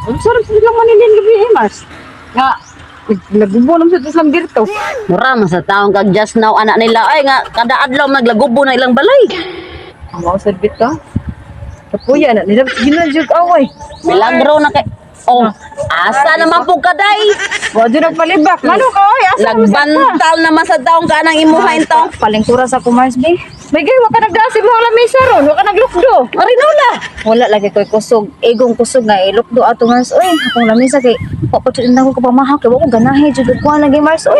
Unsa ra sila manilin gabi eh, Mars? Nga lagubo naman sa silang birto. Mura man sa taong kag just now anak nila ay nga kada adlaw naglagubo na ilang balay. Mao sad bitaw. Kapuya na nila ginajug away. Milagro na kay. Oh, asa naman po kaday? Wa jud nagpalibak. Ngano ka oy? Asa man sa ka? Nagbantal naman sa taong ka nang imuha taong. Palingkura sa ko, Mars, be. May gay wa ka nagdasi mo lamesa ron, wa ka naglukdo. Marinola. Wala lagi ko'y kusog. Igong kusog nga ilukdo ato, Mars. Oy, akong lamisa kay wa pa jud na ko kapamahaw kay wa ko ganahe jud og kuha lagi, Mars. Oy.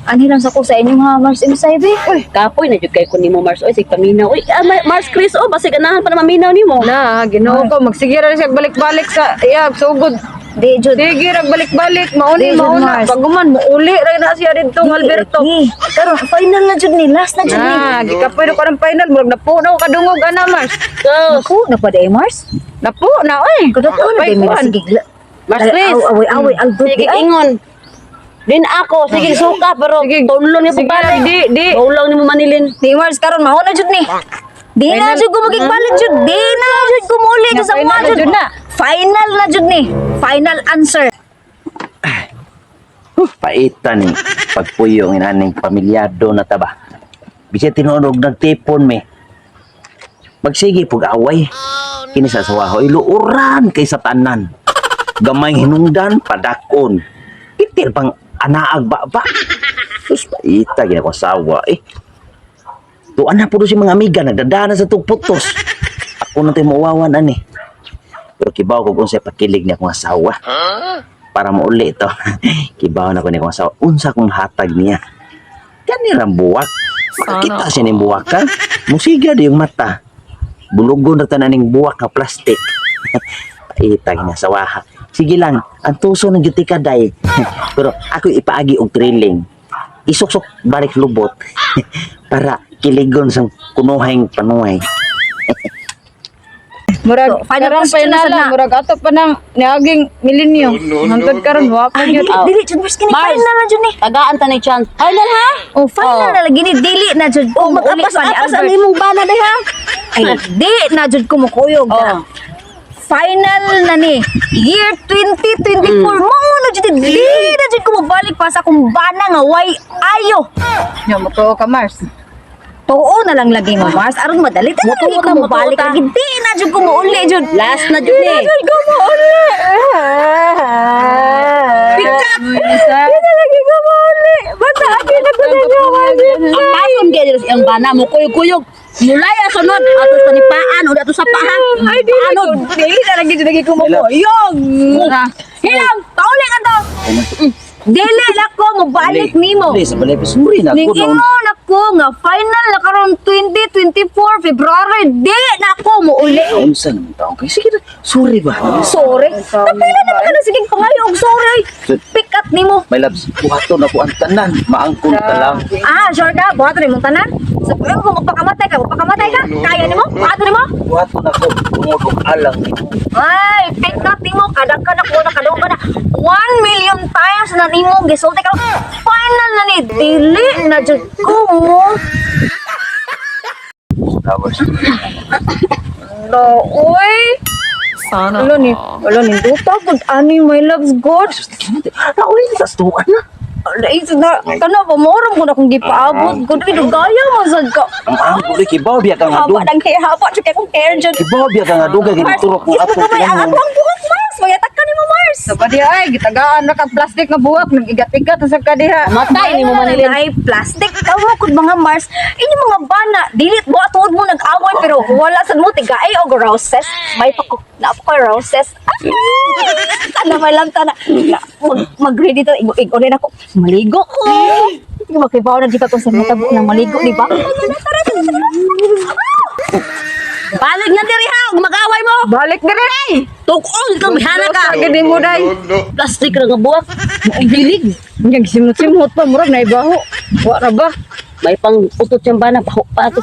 Anhi lang sa ko sa inyong ha, Mars Imsay, be. Uy, kapoy na jud kay ko nimo, Mars. Oy, sig paminaw. Uy, ah, Mars Chris, oh, basig ganahan pa na maminaw nimo. Na, Ginoo ko magsige ra siya balik-balik sa iya sugod. Di jud. Sige ra balik-balik, mauni Di, jud, mauna. Mars. Paguman muuli ra na siya didto ng Alberto. Di, karon final na jud ni, last na jud ni. Na, gikapoy na ko ng final, murag napo na ko kadungog ana, Mars. Sus. Ako na pa day, Mars. Napo na oy. Kada ko na Pay day mi kuwan. sige. Mars Chris. Away away Albert Sige di ay. ingon. Din ako, sige suka pero Sige. tunlon ni Sige, pabalik. di, di. Bawlaw nimo manilin. Di, Mars, karon mao na jud ni. Di na jud ko magigbalik jud. Di na jud ko muli jud sa Final mga na jud. jud na. Final na jud ni. Final answer. Paita ni pagpuyo ng inaning pamilyado na taba. Bisya tinuod nagtipon me. Magsige pug away. Kini sa sawaho iluuran kay sa tanan. Gamay hinungdan padakon. Itil pang anaag baba. Sus, paita gina ko asawa eh. Tuan na puro si mga amiga nagdadana sa tugputos. Ako na tayo mauwawan ani. Pero kibaw ko kung sa pakilig niya akong asawa para mauli ito. Kibaw na ko ni akong asawa. Unsa kong hatag niya. Kanirang buwak. Makakita siya ning buwak ka. Musiga di yung mata. Bulugon na tanan ning buwak nga plastic. Paita niya sawaha. Sige lang, ang tuso ng juti ka day. Pero ako ipaagi og thrilling. Isuksok balik lubot para kiligon sa kunuhang panuhay. Murag So, final karang question na final sad na. murag ato pa nang niaging milenyo. Hangtod karon wa pa Ay, gyud. dili, dili jud, Mars, kini Mars. final na jud ni. Tagaan ta ni chance. Final ha? Oh, final Oh. na lagi ni, dili na jud ko Oh, muuli pa ni mag-apas-apas ang Albert. imong bana day ha. Ay, di na jud ko mukuyog. Oh. Final na ni. Year 2024 mao na jud ni. Di na jud ko mobalik pa sa akong bana nga way ayo. Nya mo ka, Mars. Tuo na lang lagi mo, Mars, aron madali ta Mutuo lagi ko ta, mutuo mobalik ta. lagi. Di na jud ko muuli jud. Last na jud ni. Jud ko muuli. Pick up. Di na lagi ko muuli. Basta agi na ko ninyo, Mars. Ang pason kay diri sa iyang bana mo kuyog-kuyog. Mulaya sunod ato sa nipaan o ato sa pahan. Ay, di na ko. Dili na lagi jud lagi ko mukuyog. Hilang, pauli ka to. Dili na ko mobalik nimo. Dili sa balay sorry na Ning ko na. ingon ako nga final na karon 2024 February, di na ako muuli. Unsa naman taong kay sige na. Sorry ba? Sorry. Kapila naman ka na sige pangayo og sorry. Pick up nimo. My loves, buhaton ako ang tanan. Maangkon ka lang. Ah, sure ka? Buhaton nimo tanan. Sa so, kung magpakamatay ka, magpakamatay ka. Kaya nimo? Buhaton nimo? Buhaton ako tungod og alang nimo. Ay, pick up nimo kada ka na ko na kadung ka na 1 million times na nimo gisulti ka. Final na ni, dili na jud ko mo. Flowers. No, oy. Sana. Wala ni, wala ni duta gud ani, my loves God. Nauli sa stuan na. Ala, ito na, kana pa mo ko na kung gipaabot gud ay dugaya man sad ka. Ang angko kay kibaw biya ka nga Haba dugay. ng hair, haba jud kay kong hair jud. Kibaw biya ka nga dugay kay turok mo Mars, ato. gamay ang atong buhok, Mars. Mayatak ka nimo, Mars. Sa pa diha ay gitagaan ra kag plastic nga buhak nag-igat-igat sa ka diha. Matay nimo manilin. Ay, plastic. Tawag ko mga Mars. Inyo mga bana, dili mo atuod mo nag-away pero wala sad mo tigaay og roses. May pa ko na pa ko roses. Ay, Tana may lang tana. Na, mag ready to ig ig ako. Maligo ko. Hindi makibaw na di ka kung sa matabo ng maligo, di ba? Tara, tara, tara. Balik na diri ha, ug mag-away mo. Balik diri ay. Tukol ka mihana ka. Sa gid mo day. Plastic ra nga buwak. Maogilig. Nya gisimot-simot pa murag naibaho. Wa ra ba? May pang utot siyang bana paho pa ato.